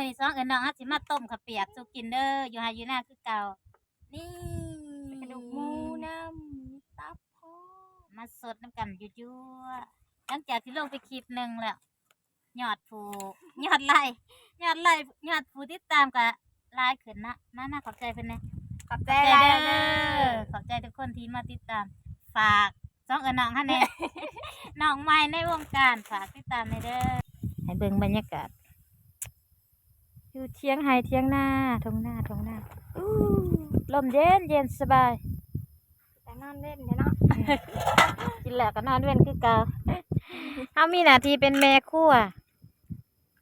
ນີ້ສອງເອື້ອຍນ້ອງເຮົາຊິມາຕົ້ມເຂົ້າປຽກສູ່ກິນເດີ ຢູ່ໄຮ່ຢູ່ນາຄືເກົ່າ. ນີ້ ກະດູກໝູນຳ ມີຕັບພ້ອມ ມາສົດນຳກັນຢູ່ໆ ຫຼັງຈາກທີ່ລົງໄປຄລິບໜຶ່ງແລ້ວ ຍອດຜູ້ ຍອດໄລ ຍອດໄລ ຍອດຜູ້ຕິດຕາມກະຫຼາຍຂຶ້ນເນາະ. ມາ ມາຂອບໃຈເພິ່ນແດ່. ຂອບໃຈຫຼາຍເດີ ຂອບໃຈທຸກຄົນທີ່ມາຕິດຕາມ. ຝາກສອງເອື້ອຍນ້ອງເຮົາແດ່ ນ້ອງໃໝ່ໃນວົງການ ຝາກຕິດຕາມແດ່ເດີ. ໃຫ້ເບິ່ງບັນຍາກາດ ຢູ່ຖຽງໄຮ່ຖຽງນາ ທົ່ງນາ ທົ່ງນາ ອູ້ ລົມເຢັນໆ ສະບາຍ ແຕ່ນອນເວັນແທ້ເນາະ. ກິນແລ້ວກໍນອນເວັນຄືເກົ່າ. ເຮົາມີໜ້າທີ່ເປັນແມ່ຄົວ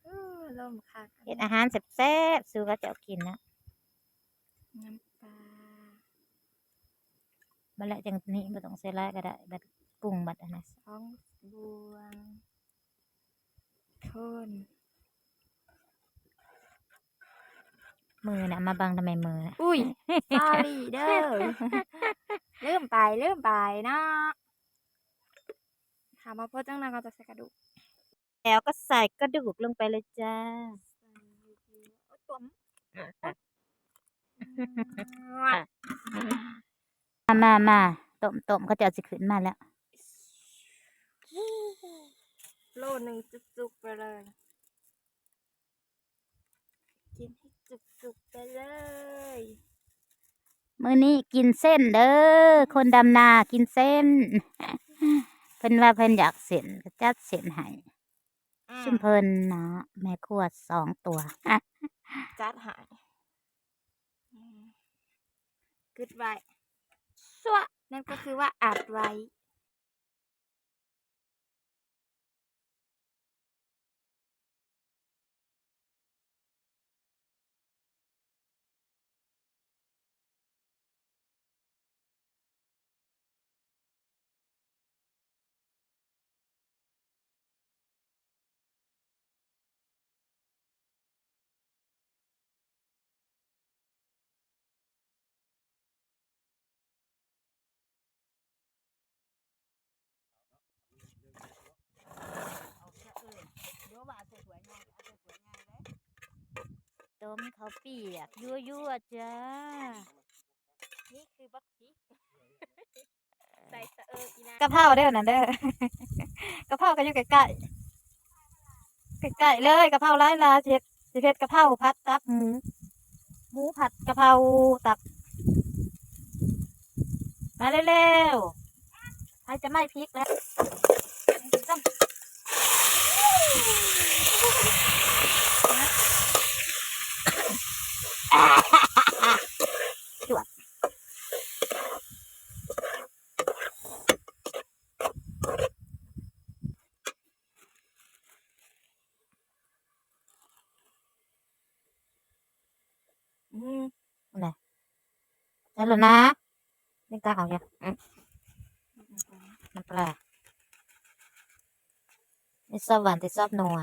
ອູ້ ລົມຄັກ ເຮັດອາຫານແຊບໆ ສູ່ເຂົາເຈົ້າກິນນະ. ນ້ຳປາ ບັດແລ້ວຈັ່ງນີ້ ບໍ່ຕ້ອງໃສ່ຫຼາຍກໍໄດ້ ບັດປຸງບັດອັນນັ້ນ ສອງບ່ວງ ຄົນ ມືນະ ມາບັງທຳໄມມືນະ? ອຸ້ຍ sorry ເດີ ລືມໄປ ລືມໄປເນາະ. ຖ້າມາພໍຈັ່ງນັ້ນກໍຈະໃສ່ກະດູກ ແລ້ວກໍໃສ່ກະດູກລົງໄປເລີຍຈ້າ. ມາ ມາ ມາ ຕົ້ມໆ ເຂົາເຈົ້າຊິຂຶ້ນມາແລ້ວ. ໂລໜຶ່ງຈຸກໆ ໄປເລີຍ ກິນໃຫ້ຈຸກໆ ໄປເລີຍ. ມື້ນີ້ກິນເສັ້ນເດີ ຄົນດຳນາກິນເສັ້ນ ເພິ່ນວ່າເພິ່ນຢາກເສັ້ນ ກໍຈັດເສັ້ນໃຫ້. ອືມ ຊຸມເພິ່ນເນາະ ແມ່ຄົວສອງຕົວ ຈັດໃຫ້ ອືມ ກຶດໄວ້ ຊວະ ນັ້ນກໍຄືວ່າອັດໄວ້. ຕົ້ມເຂົ້າປຽກ ຍົວໆ ຈ້າ. ນີ້ຄືບັກພິກ ໃສ່ສະເອີອີນາ ກະເພົາເດີນັ້ນເດີ ກະເພົາກໍຢູ່ໃກ້ໆ ໃກ້ໆ ເລີຍ ກະເພົາຫຼາຍໆ ຊິເຮັດ ຊິເຮັດກະເພົາຜັດຕັບໝູ ໝູຜັດກະເພົາຕັບ ມາເລັວໆ. ໃຜຈະໄໝ້ພິກແລ້ວ ຈວດ ອືມ ນັ້ນແຫຼະ ແລ້ວລະນະ ຍັງຕັກເອົາຢູ່ ອືມ ນ້ຳປາ ມີຊອບຫວານແຕ່ຊອບນົວ.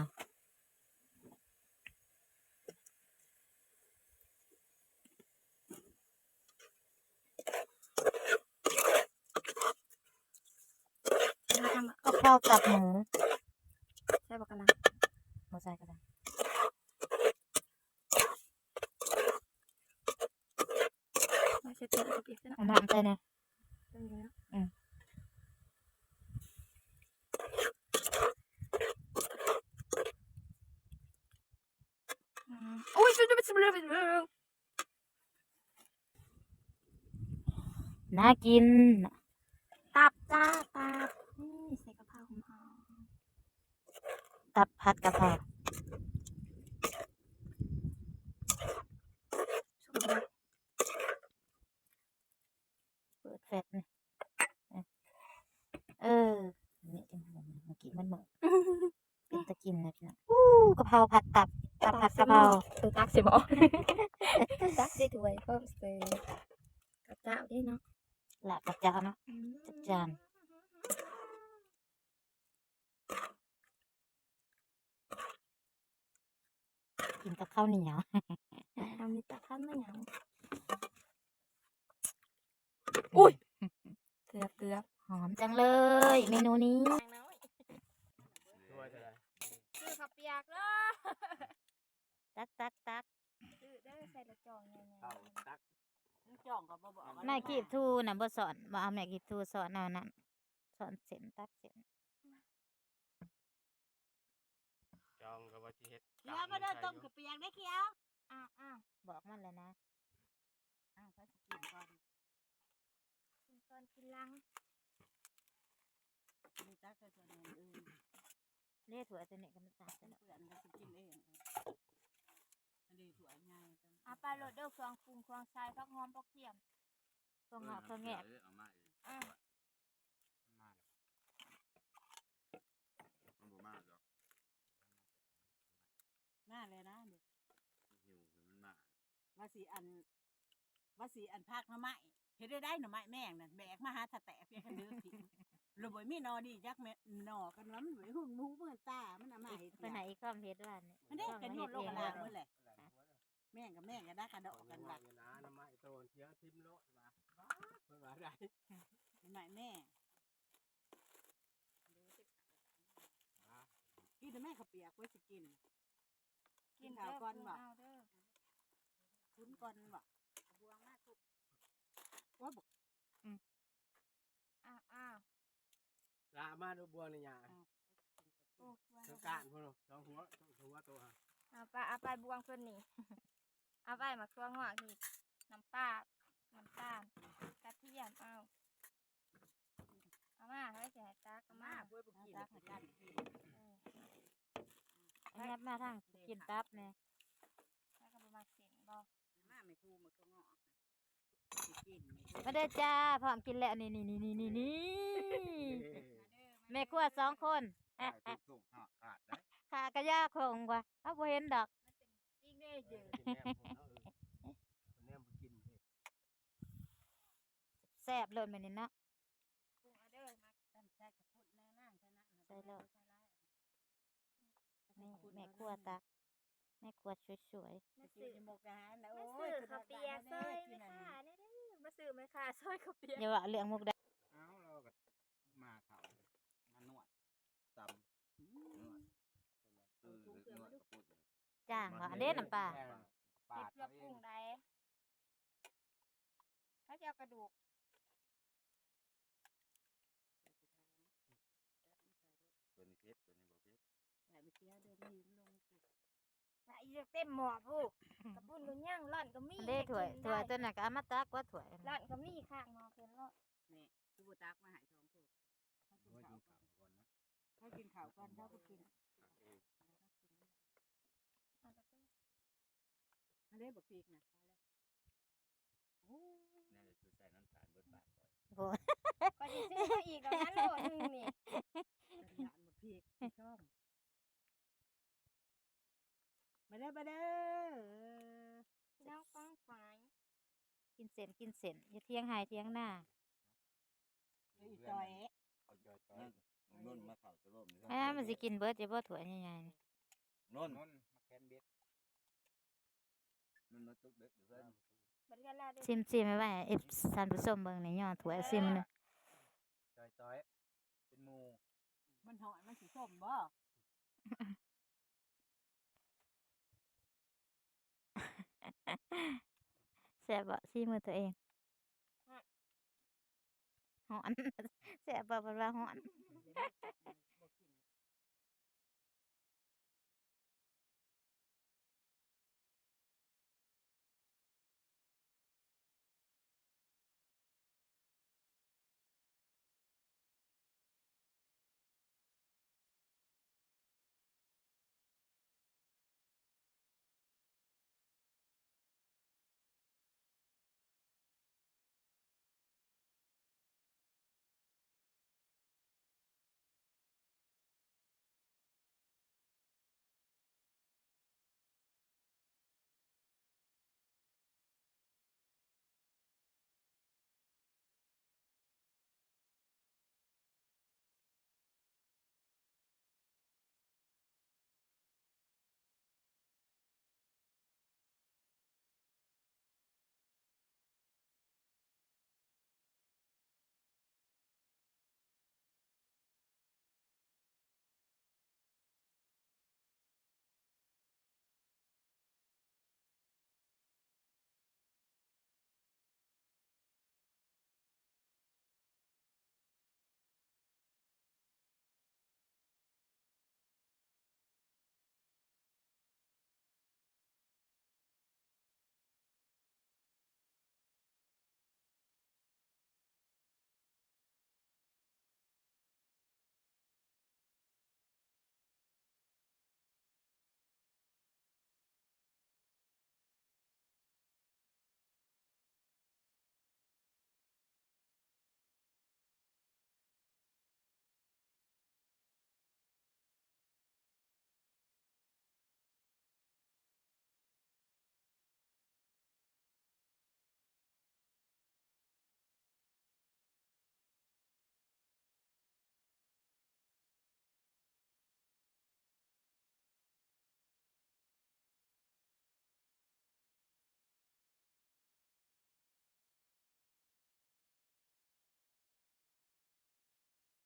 ກະເພົາຕັບໝູ ໃສ່ບໍ່ກະລະ ບໍ່ໃສ່ກະລະ ເອົານ້ຳໃສ່ແດ່. ອືມ ອືມ ໂອ້ຍ ໜ້າກິນ ຕັບຈ້າ ຕັບ ນີ້ໃສ່ກະເພົາຫອມໆ ຕັບຜັດກະເພົາ. ເປີດແຟດນີ້ ເອີ ນີ້ ເມື່ອກີ້ມັນເໝິດ ເປັນຕາກິນແລ້ວພີ່ນ້ອງ. ອູ້ ກະເພົາຜັດຕັບ ຕັບຜັດກະເພົາ ເອີ ຕັກໃສ່ໝໍ້ ຕັກໃສ່ຖ້ວຍພ້ອມເສີບ ກັບເຈົ້າເດ້ເນາະ ລາບກັບເຈົ້າເນາະ ອືມ ຈັດຈານ. ກິນກັບເຂົ້າໜຽວ ເຮົາມີແຕ່ເຂົ້າໜຽວ. ອຸ້ຍ ເກືອບ ເກືອບ ຫອມຈັງເລີຍເມນູນີ້. ຊື້ເຂົ້າປຽກເດີ. ຕັກໆ ຊື້ເດີ ໃສ່ລະຈ່ອງໃຫຍ່ໆ ເອົາຕັກ ມັນຈ່ອງກໍບໍ່ບອກ ໄມ້ກີບທູນະ ບໍ່ສອນ ບໍ່ເອົາໄມ້ກີບທູ ສອນເອົານັ້ນ ສອນເສັ້ນ ຕັກເສັ້ນ ຈອງກໍວ່າຊິເຮັດ ຂຽວມາເດີ ຕົ້ມເຂົ້າປຽກເດີຂຽວ ອ້າວ ອ້າວ ບອກມັນແລ້ວນະ ອ້າວ ໃຜຊິກິນກ່ອນ ກິນກ່ອນກິນຫຼັງ ມີຕັກໃສ່ຖ້ວຍໜຶ່ງອື່ນ ເລຖ້ວຍຕົວນີ້ກໍມັນຕ່າງກັນ ເພື່ອນກໍຊິກິນເອງ ອັນນີ້ຖ້ວຍໃຫຍ່ ເອົາໄປໂລດເດີ ເຄື່ອງປຸງ ເຄື່ອງໃສ່ ຜັກຫອມ ຜັກທຽມ ຕົວງອກຕົວແງກ ເອົາມາອີກ ອ່າ ມາແລ້ວ ມັນບໍ່ມາດອກ ມາແລ້ວນະ ຫິວໃຫ້ມັນມາ ວ່າຊິອັນ ວ່າຊິອັນ ຜັກໜໍ່ໄມ້ເຮັດໄດ້ ໜໍ່ໄມ້ແມງນັ້ນ ແບກມາຫາສະແຕກ ເພຍກະເດີກຖິ້ມ ລະບໍ່ມີໜໍ່ດີຈັກແມ່ນໜໍ່ ກັນວ່າມັນໄປຫຸ່ນຫູເມືອນຕາ ມັນເອົາມາໃຫ້ ເພິ່ນໃຫ້ອີກຄອມເຮັດວ່ານີ້ ມັນເດ້ກະໂຍນລົງມາເບິດແຫຼະ ແມງກະແມງກະດັກກະດໍກັນວ່າ ໜໍ່ໄມ້ໂຕນເທຍຖິ້ມໂລດວ່າ ເພິ່ນວ່າໄດ້ ໜໍ່ໄມ້ແມງ ກິນແມ່ເຂົ້າປຽກ ເພິ່ນຊິກິນ ກິນເຂົ້າກ່ອນບໍ່ ກິນເຂົ້າເດີ ຄຸນກ່ອນບໍ່ ເອົາບ່ວງມາທຸບ ໂອ້ຍ ອ້າວ ອ້າວ ລາມາດູບວງນີ້ຫຍ້າ ໂອ້ ເທິງການພຸ້ນ ສອງຫົວ ສອງຫົວໂຕຫາ ເອົາໄປ ເອົາໄປບວງເພິ່ນນີ້ ເອົາໄປໝາກຖົ່ວງອກນີ້ ນ້ຳປາ ນ້ຳຕານ ກະທຽມ ເອົາ ເອົາມາ ໃຜຊິໃຫ້ຕັກ ເອົາມາ ເອົາມາ ບໍ່ໃຫ້ກິນ ຕັກໃຫ້ກັນກິນ ເອີ ອັນຍັບມາທາງກິນຕັບແດ່ ໃຜກໍບໍ່ມັກເສັ້ນບໍ່ ມາແມ່ຄູ ໝາກຖົ່ວງອກ ມາເດີຈ້າ ພ້ອມກິນແລ້ວ ນີ້ໆໆ ແມ່ຄົວສອງຄົນ ຂາກະຢາຄົງວ່າ ເຮົາບໍ່ເຫັນດອກ ອີກເດ້ ແນມບໍ່ກິນ ແຊບໂລດມື້ນີ້ເນາະ ປຸງເອົາເດີ ມັກ ໃສ່ກະປຸ້ນແນ່ນາງ ໃສ່ນ້ຳ ໃສ່ໂລດ ນີ້ແມ່ຄົວຕັກ ແມ່ຄົວສວຍໆ ມາຊື້ ມາຊື້ເຂົ້າປຽກຊ່ອຍແມ່ຄ້າແດ່ເດີ ມາຊື້ແມ່ຄ້າຊ່ອຍເຂົ້າປຽກ ຢ່າເວົ້າເລື່ອງມຸກດາ ເອົາ ເຮົາກໍມາເຂົ້າ ມານວດ ຕຳ ນວດ ເອີ ນວດ ຈ້າງວ່າ ອັນເດ້ນ້ຳປາ ເຮັດເພື່ອປຸງໄດ້ ເຂົາຊິເອົາກະດູກ ຕົວນີ້ເຜັດ ຕົວນີ້ບໍ່ເຜັດ ໃສ່ໄປເສຍເດີ ນີ້ມັນລົງ ລະອີກເຕັມໝໍ້ພຸ້ນ ກະປຸ້ນກໍຍັງ ລ້ອນກໍມີ ເດ້ຖ້ວຍ ຖ້ວຍຕົວນັ້ນກໍເອົາມາຕັກກວ່າຖ້ວຍ ລ້ອນກໍມີ ຂ້າງໝໍ້ຂຶ້ນໂລດ ແມ່ ຄືບໍ່ຕັກມາໃຫ້ສອງຄົນ ເຮົາກິນເຂົ້າກ່ອນ ເຮົາກິນເຂົ້າກ່ອນ ເຮົາບໍ່ກິນ ອັນເດ້ບັກພິກນະ ໂອ້ ແນວໃດຄືໃສ່ນ້ຳຕານເບິດປາກຂ້ອຍ ໂອ້ ຂ້ອຍຊິຊື້ມາອີກແລ້ວນະ ໂລໜຶ່ງນີ້ ຢ້ານບັກພິກຊອມ ມາເດີ ມາເດີ ພີ່ນ້ອງປ້ອງປາຍ ກິນເສັ້ນ ກິນເສັ້ນ ຢູ່ຖຽງໄຮ່ຖຽງນາ ອີ່ຈ່ອຍ ເອົາຈ່ອຍໆ ນນມາເຂົ້າສະໂລມນີ້ ແມ່ ມັນຊິກິນເບິດຢູ່ບໍ່ຖ້ວຍໃຫຍ່ໆນີ້ ນນ ນນ ມາແຄນເບັດ ມັນມາຕຶກເບັດຢູ່ເຮືອນ ບັດເຮືອນລາວເດ້ ຊິມໆ ໄວ້ໃຫ້ເອັຟຊີ ທ່ານຜູ້ຊົມເບິ່ງນີ້ ຍໍຖ້ວຍຊິມເນາະ ຈ່ອຍໆ ເປັນໝູ່ ມັນຮ້ອນ ມັນຊິສົ້ມບໍ່? ແຊບບໍ່? ຊີມືຕົວເອງ ຮ້ອນ ຮ້ອນ ແຊບບໍ່? ເພິ່ນວ່າຮ້ອນ.